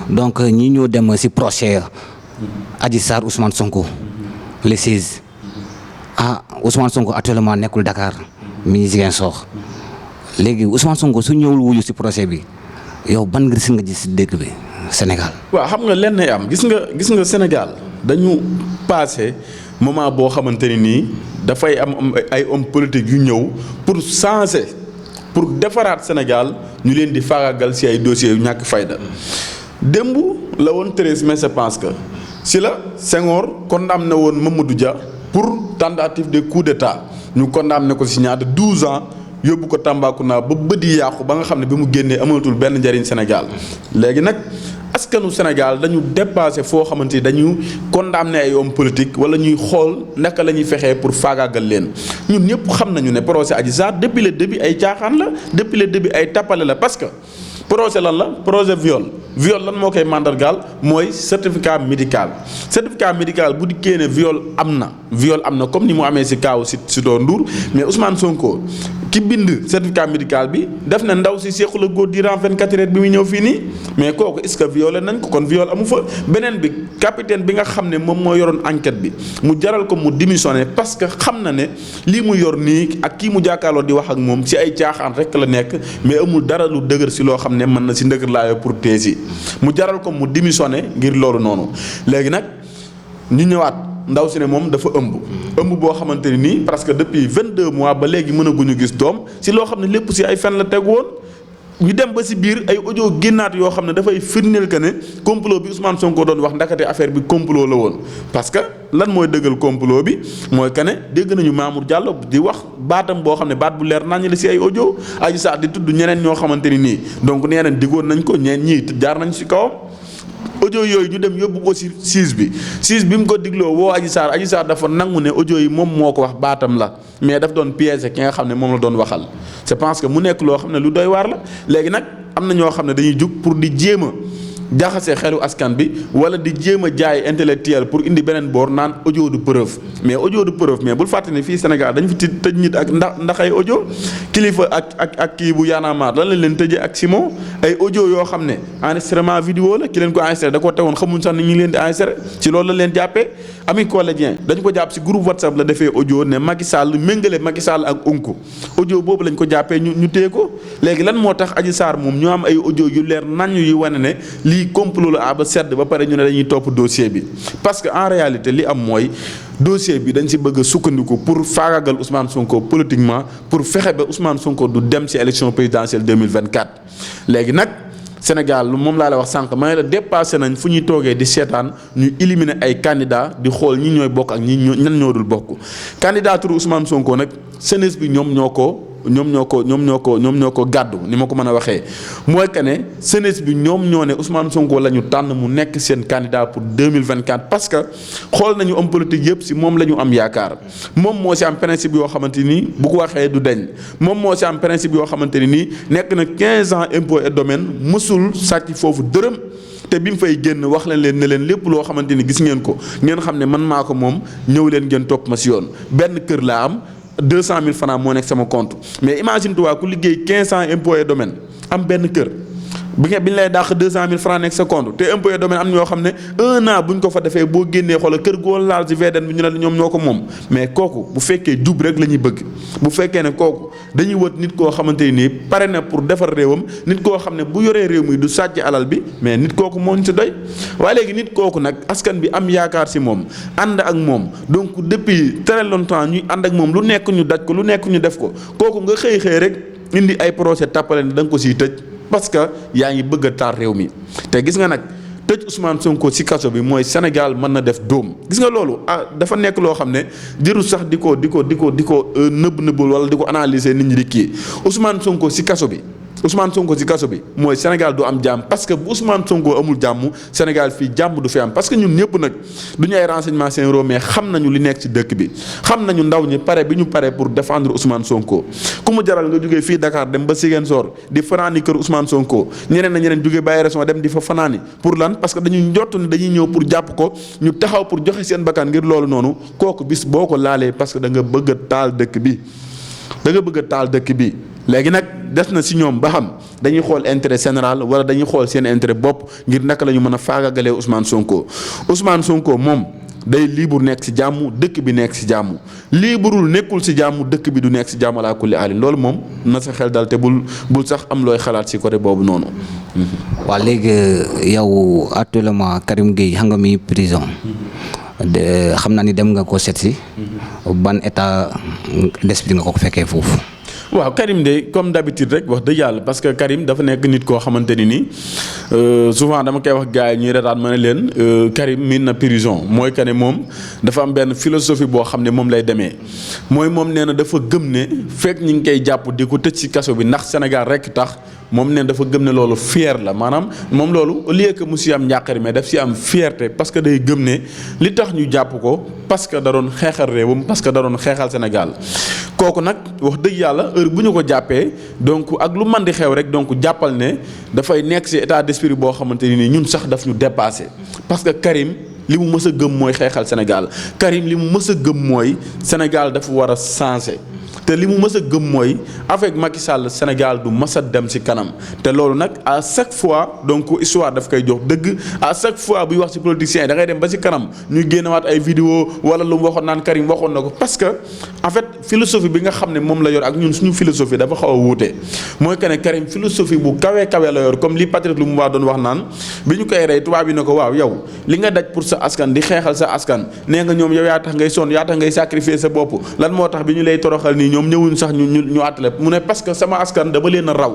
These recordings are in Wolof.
donc ñi ñoo dem ci procès Adji Sarr Ousmane Sonko le 16 Ousmane Sonko actuellement nekkul Dakar mi ngi Ziguinchor léegi Ousmane Sonko su ñëwul wuyu ci procès bi yow ban nga gis ci dëkk bi Sénégal. waaw xam nga lenn am gis nga Sénégal dañu passé moment boo xamante ni nii dafay am ay hommes politiques yu ñëw pour changer pour defaraat Sénégal ñu leen di faagaagal ci ay dossiers yu ñàkk fayda démb la woon 13 mai je pense que si la Senghor condamné woon Mamadou Dia pour tentative de coup d'état ñu condamné ko ci ñaata 12 ans yóbbu ko Tambacounda ba bët yi yàqu ba nga xam ne bi mu génnee amatul benn njariñ Sénégal léegi nag askanu Sénégal dañu dépassé foo xamante ni dañu condamné ay hommes politiques wala ñuy xool naka la ñuy fexee pour faagaagal leen ñun ñëpp xam nañu ne procès Adji Sarr depuis le début ay caaxaan la depuis le début ay tappale la parce que procès lan la projet viol lan moo koy mandargaal mooy certificat médical bu dikkee ne viol am na comme ni mu amee ci kaaw Sitor Ndour mais Ousmane Sonko ki bind certificat médical bi def na ndaw si seexu la góor durant 24 heures bi muy ñëw fii nii mais kooku est-ce que violé nañ ko kon viol amu fa beneen bi capitaine bi nga xam ne moom moo yoroon enquête bi mu jaral ko mu démissionné parce que xam na ne lii mu yor nii ak kii mu jàkkaarloo di wax ak moom ci ay caaxaan rek la nekk mais amul dara lu dëgër ci loo xam ne mën na ci ndëgër laayoo pour teesi mu jaral ko mu démissionné ngir loolu noonu léegi nag ñu ñëwaat ndaw si ne moom dafa ëmb boo xamante ni nii parce que depuis 22 mois ba léegi mënaguñu gis doom ci loo xam ne lépp ci ay fen la teg woon ñu dem ba ci biir ay audio génnaat yoo xam ne dafay firndeel que ne complot bi Ousmane Sonko doon wax ndakate affaire bi complot la woon parce que lan mooy dëggal complot bi mooy que ne dégg nañu Mamour Diallo di wax baatam boo xam ne baat bu leer nañu la ci ay audio Adji Sarr di tudd ñeneen ñoo xamante ni nii donc nee nañ diggoon nañ ko ñii jaar nañ ci kawam audio yooyu ñu dem yóbbu ko ci siis bi mu ko digloo woo Adji Sarr dafa nangu ne audio yi moom moo ko wax baatam la mais daf doon piéger ki nga xam ne moom la doon waxal je pense que mu nekk loo xam ne lu doy waar la léegi nag am na ñoo xam ne dañuy jug pour di jéem a jaxase xelu askan bi wala di jéem a jaay intellectuel pour indi beneen boor naan audio de preuve mais bul fàtte ne fii Sénégal dañu fi tëj nit ak ndax ay audio kilifa ak kii bu Y'en a marre lan lañ leen tëjee ak Simon ay audio yoo xam ne enregistrement vidéo la ki leen ko enregistré da koo tegoon xamuñ sax ni ñu leen di enregistré ci loolu la leen jàppee Ami Collé Dieng dañu ko jàpp si groupe WhatsApp la defee audio ne Macky Sall méngale Macky Sall ak Sonko audio boobu lañ ko jàppee ñu téye ko léegi lan moo tax Adji Sarr moom ñoo am ay audio yu leer naññ yu wane ne lii complot la ba sedd ba pare ñu ne dañuy topp dossier bi parce que en réalité li am mooy dossier bi dañ si bëgg a sukkandiku pour faagagal Ousmane Sonko politiquement pour fexe ba Ousmane Sonko du dem ci élection présidentielle 2024 léegi nag Sénégal moom laa la wax sànq ma ne la dépassé nañ fu ñuy toogee di seetaan ñu éliminer ay candidats di xool ñi ñooy bokk ak ñan ñoo dul bokk candidature Ousmane Sonko nag jeunesse bi ñoom ñoo ko gàddu ni ma ko mën a waxee mooy que ne jeunesse bi ñoom ñoo ne Ousmane Sonko la ñu tànn mu nekk seen candidat pour 2024 parce que xool nañu homme politique yëpp si moom la ñu am yaakaar moom moo si am principe yoo xamante ni bu ko waxee du deñ moom moo si am principe yoo xamante ni nii nekk na 15 ans impôt et domaine mësul sàcc foofu dërëm te bi mu fay génn wax leen ne leen lépp loo xamante ni gis ngeen ko ngeen xam ne man maa ko moom ñëw leen ngeen topp ma si yoon benn kër laa am 200 000 francs moo nekk sama compte mais imagine toi ku liggéey 15 ans impôt et domaine am benn kër bi ñu lay dàq 200 000 francs nekk sa compte te impôt et domaine am ñoo xam ne 1 an bu ñu ko fa defee boo génnee xoolal kër goo laal ci VDN bi ñu ne ñoom ñoo ko moom mais kooku bu fekkee jub rek la ñuy bëgg bu fekkee ne kooku dañuy wët nit koo xamante ni pare na pour defar réewam nit koo xam ne bu yoree réew mi du sàcc alal bi mais nit kooku moo ñu ci doy waaye léegi nit kooku nag askan bi am yaakaar ci moom ànd ak moom donc depuis très longtemps ñuy ànd ak moom lu nekk ñu daj ko lu nekk ñu def ko kooku nga xëy rek indi ay procès tàppale ne da nga ko siy tëj parce que yaa ngi bëgg a taal réew mi te gis nga nag tëj Ousmane Sonko ci kaso bi mooy Sénégal mën na def dóom gis nga loolu dafa nekk loo xam ne jërul sax di ko nëbb wala di ko analyser nit ñi di kii Ousmane Sonko ci kaso bi mooy Sénégal du am jàmm parce que bu Ousmane Sonko amul jàmm Sénégal fii jàmm du fi am parce que ñun ñëpp nag du ñu ay renseignements généraux mais xam nañu li nekk ci dëkk bi xam nañu ndaw ñi pare bi ñu pare pour défendre Ousmane Sonko ku mu jaral nga jógee fii Dakar dem ba Ziguinchor di fanaani kër Ousmane Sonko ñeneen jógee Baye Raison dem di fa fanaani pour lan parce que dañuy njott ni dañuy ñëw pour jàpp ko ñu taxaw pour joxe seen bakkan ngir loolu noonu kooku bis boo ko laalee parce que da nga bëgg a taal dëkk bi léegi nag des na si ñoom ba xam dañuy xool intérêt général wala dañuy xool seen intérêt bopp ngir naka la ñu mën a faagagalee Ousmane Sonko moom day libre nekk si jàmm dëkk bi nekk si jàmm libreul nekkul si jàmm dëkk bi du nekk si jàmm alaa kulli alin loolu moom na sa xel dal te bul sax am looy xalaat si côté boobu noonu. waa léegi yow actuellement Karim Gueye xam nga mi prison xam naa ni dem nga ko seet si ban état d'esprit nga ko fekkee foofu. waaw Karim de comme d'habitude rek wax dëgg yàlla parce que Karim dafa nekk nit koo xamante ni nii souvent dama koy wax gars yi ñuy retaan ma ne leen Karim miin na prison mooy que ne moom dafa am benn philosophie boo xam ne moom lay demee mooy moom nee na dafa gëm ne fekk ñi ngi koy jàpp di ko tëj ci kaso bi ndax Sénégal rek tax moom nee dafa gëm ne loolu fier la maanaam moom loolu au lieu que mu si am njàqare mais daf si am fierté parce que day gëm ne li tax ñu jàpp ko parce que da doon xeexal réewam parce que da doon xeexal Sénégal kooku nag wax dëgg yàlla heure bu ñu ko jàppee donc ak lu mën di xew rek donc jàppal ne dafay nekk ci état d'esprit boo xamante ni ñun sax daf ñu dépassé parce que Karim li mu mës a gëm mooy xeexal Sénégal Karim li mu mës a gëm mooy Sénégal dafa war a changer te li mu mës a gëm mooy avec Macky Sall Sénégal du mës a dem ci kanam te loolu nag à chaque fois donc histoire daf koy jox dëgg à chaque fois buy wax ci politiciens yi da ngay dem ba ci kanam ñuy génnewaat ay vidéo wala lu mu waxoon naan Karim waxoon na ko parce que en fait philosophie bi nga xam ne moom la yor ak ñun suñu philosophie dafa xaw a wuute mooy que ne Karim philosophie bu kawee kawe la yor comme li Patrick Lumumba doon wax naan bi ñu koy rey tubaab bi ne ko waaw yow li nga daj pour sa askan di xeexal sa askan nee nga ñoom yow yaa tax ngay sonn yaa tax ngay sacrifier sa bopp lan moo tax bi ñu lay toroxal nii ñoom ñëwuñ sax ñu àttale mu ne parce que sama askan dama leen a raw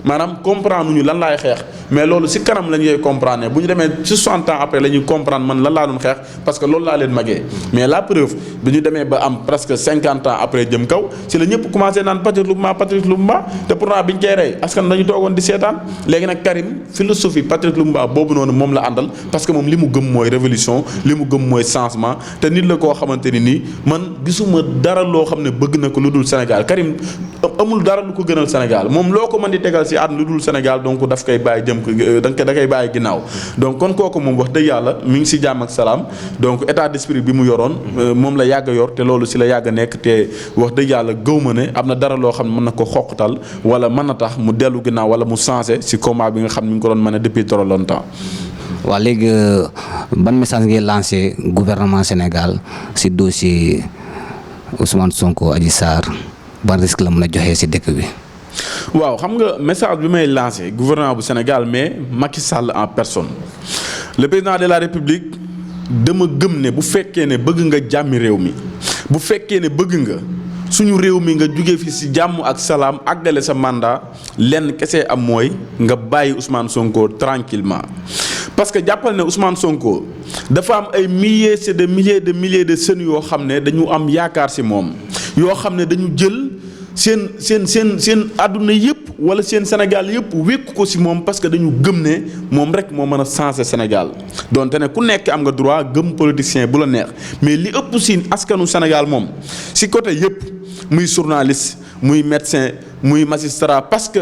maanaam comprendre ñu lan laay xeex mais loolu si kanam la ñuy comprendre bu ñu demee 60 ans après la ñuy comprendre man lan laa doon xeex parce que loolu laa leen magee mais la preuve bi ñu demee ba am presque 50 ans après jëm kaw si la ñëpp commencé naan Patrick Lumumba te pourtant bi ñu koy rey askan dañu toogoon di seetaan léegi nag Karim philosophie Patrick Lumumba boobu noonu moom la àndal parce que moom li mu gëm mooy révolution li mu gëm mooy changement te nit la koo xamante ni nii man gisuma dara loo xam ne bëgg na ko lu dul Sénégal Karim amul dara lu ko gënal Sénégal moom loo ko mën di tegal si àdduna lu dul Sénégal donc daf koy bàyyi jëm da koy bàyyi ginnaaw donc kon kooku moom wax dëgg yàlla mi ngi si jàmm ak salaam donc état d'esprit bi mu yoroon moom la yàgg a yor te loolu si la yàgg a nekk te wax dëgg yàlla gëw ma ne am na dara loo xam ne mën na ko xoqatal wala mën na tax mu dellu ginnaaw wala mu changé si combat bi nga xam ne mi ngi ko doon mën a depuis trop longtemps. waaw léegi ban message ngay lancé gouvernement Sénégal si dossier Ousmane Sonko Adji Sarr ban risque la mën a joxe si dëkk bi. waaw xam nga message bi may lancé gouvernement bu Sénégal mais Macky Sall en personne le président de la République dama gëm ne bu fekkee ne bëgg nga jàmmi réew mi bu fekkee ne bëgg nga suñu réew mi nga jugee fi ci jàmm ak salaam àggale sa mandat lenn kese am mooy nga bàyyi Ousmane Sonko tranquillement parce que jàppal ne Ousmane Sonko dafa am ay milliers c'est des milliers de jeunes yoo xam ne dañu am yaakaar ci moom yoo xam ne dañu jël seen àdduna yëpp wala seen Sénégal yëpp wékku ko ci moom parce que dañu gëm ne moom rek moo mën a changer Sénégal donte ne ku nekk am nga droit gëm politicien bu la neex mais li ëpp ci askanu Sénégal moom ci côté yëpp muy journaliste muy médecin muy magistrat parce que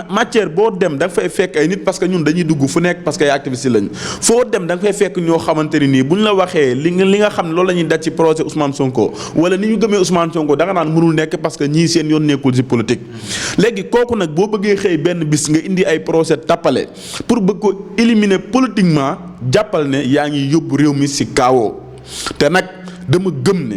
matière boo dem da nga fay fekk ay nit parce que ñun dañuy dugg fu nekk parce que ay activistes lañ foo dem da nga fay fekk ñoo xamante ni nii bu ñu la waxee li nga xam ne loolu la ñuy daj ci projet Ousmane Sonko wala ni ñu gëmee Ousmane Sonko da nga naan mënul nekk parce que ñii seen yoon nekkul ci politique. léegi kooku nag boo bëggee xëy benn bis nga indi ay projet tappale pour bëgg ko éliminer politiquement jàppal ne yaa ngi yóbbu réew mi ci kaawoo te nag. dama gëm ne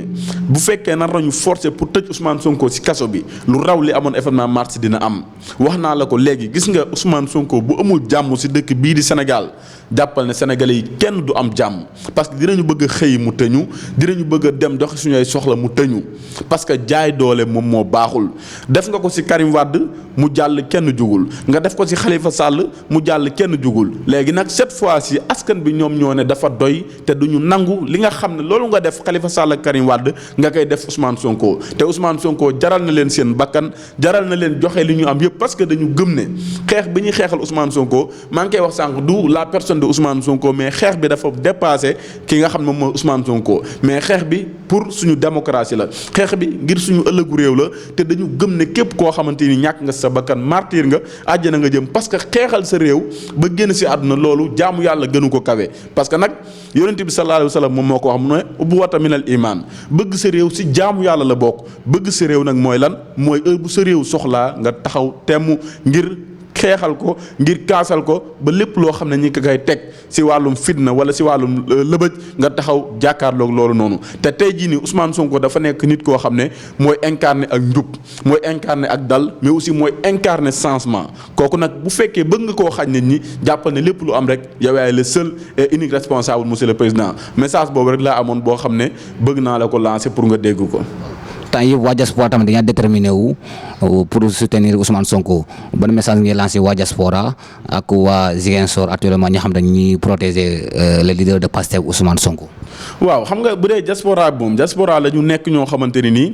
bu fekkee nar nañu forcer pour tëj Ousmane Sonko ci kaso bi lu raw li amoon événement mars dina am wax naa la ko léegi gis nga Ousmane Sonko bu amul jàmm ci dëkk bii di Sénégal jàppal ne Sénégalais yi kenn du am jàmm parce que dinañu bëgg a xëy mu tëñu dinañu bëgg a dem doxi suñu ay soxla mu tëñu parce que jaay doole moom moo baaxul def nga ko ci Karim Wade mu jàll kenn jugul nga def ko ci Khalifa Sall mu jàll kenn jugul léegi nag cette fois-ci askan bi ñoom ñoo ne dafa doy te duñu nangu li nga xam ne loolu nga def Khalifa Sall ak Karim Wade nga koy def Ousmane Sonko te Ousmane Sonko jaral na leen seen bakkan jaral na leen joxe li ñu am yëpp parce que dañu gëm ne xeex bi ñuy xeexal Ousmane Sonko maa ngi koy wax sànq du la personne de Ousmane Sonko mais xeex bi dafa dépassé ki nga xam ne moom mooy Ousmane Sonko mais xeex bi pour suñu démocratie la xeex bi ngir suñu ëllëgu réew la te dañu gëm ne képp koo xamante ni ñàkk nga sa bakkan martyr nga àjjana nga jëm parce que xeexal sa réew ba génn ci àdduna loolu jaamu yàlla gënu ko kawe parce que nag yonent bi sallallahu alayhi wa sallam moom moo ko wax mu ne ubbuwata minal iman bëgg sa sa réew si jaamu yàlla la bokk bëgg sa réew nag mooy lan mooy heure bu sa réew soxlaa nga taxaw temm ngir xeexal ko ngir kaasal ko ba lépp loo xam ne ñi ko koy teg si wàllum fitna wala si wàllum lëbëj nga taxaw jàkkaarloog loolu noonu te tey jii nii Ousmane Sonko dafa nekk nit koo xam ne mooy incarné ak njub mooy incarné ak dal mais aussi mooy incarné changement kooku nag bu fekkee bëgg nga koo xañ nit ñi jàppal ne lépp lu am rek yow yaay le seul et unique responsable monsieur le président message boobu rek laa amoon boo xam ne bëgg naa la ko lancer pour nga dégg ko. temps yëpp waa diaspora tamit dañaa déterminé wu pour soutenir Ousmane Sonko ban message ngay lancé waa diaspora ak waa Ziguinchor actuellement ñi xam ne ñuy protéger le leader de Pastef Ousmane Sonko. waaw xam nga bu dee diaspora bi moom diaspora la ñu nekk ñoo xamante ni nii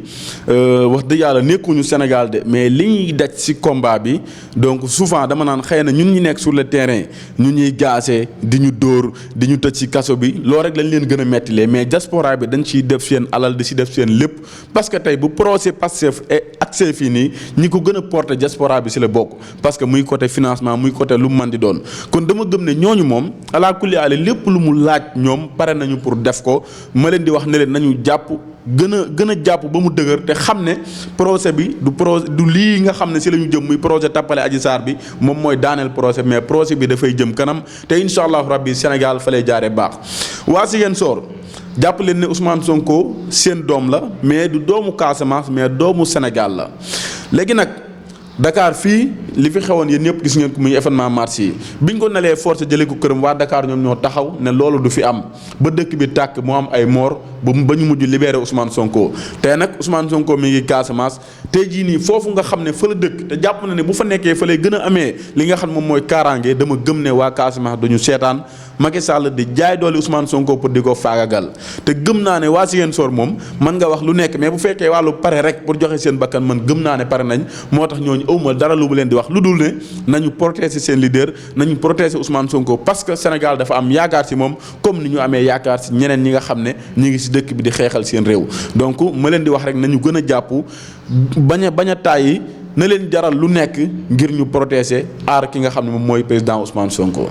wax dëgg yàlla nekkuñu Sénégal de mais li ñuy daj ci combat bi donc souvent dama naan xëy na ñun ñi nekk sur le terrain ñu ñuy gaasee di ñu dóor di ñu tëj ci kaso bi loolu rek lañ leen gën a mettilee mais diaspora bi dañ ciy def seen alal di ci def seen lépp parce que tey bu procès Pastef accès fii nii ñi ko gën a porter diaspora bi ci la bokk parce que muy côté financement muy côté lu mu mën di doon kon dama gëm ne ñooñu moom alaa kulli aale lépp lu mu laaj ñoom pare nañu pour def ko ma leen di wax ne leen nañu jàpp gën a jàpp ba mu dëgër te xam ne procès bi du lii nga xam ne ci la ñu jëm muy projet tappale Adji Sarr bi moom mooy daaneel procès mais procès bi dafay jëm kanam te incha allahu rabbi Sénégal fa lay jaaree baax waa Ziguinchor jàpp leen ne Ousmane Sonko seen doom la mais du doomu Casamance mais doomu Sénégal la léegi nag Dakar fii li fi xewoon yéen ñëpp gis ngeen ko muy événement mars yi biñ ko nalee force jëlee ko këram waa Dakar ñoom ñoo taxaw ne loolu du fi am ba dëkk bi tàkk mu am ay mort ba ñu mujj libéré Ousmane Sonko tey nag Ousmane Sonko mi ngi Casamance tey jii nii foofu nga xam ne fa la dëkk te jàpp na ne bu fa nekkee fa lay gën a amee li nga xam moom mooy kaaraange dama gëm ne waa Casamance duñu seetaan Macky Sall di jaay doole Ousmane Sonko pour di ko faagagal te gëm naa ne waa Ziguinchor moom mën nga wax lu nekk mais bu fekkee wàllu pare rek pour joxe seen bakkan man gëm naa ne pare nañ moo tax ñooñu awma dara lu mu leen di wax lu dul ne nañu protéger seen leader nañu protéger Ousmane Sonko parce que Sénégal dafa am yaakaar ci moom comme ni ñu amee yaakaar ci ñeneen ñi nga xam ne ñi ngi ci dëkk bi di xeexal seen réew donc ma leen di wax rek nañu gën a jàpp bañ a tàyyi na leen jaral lu nekk ngir ñu protéger aar ki nga xam ne moom mooy président Ousmane Sonko.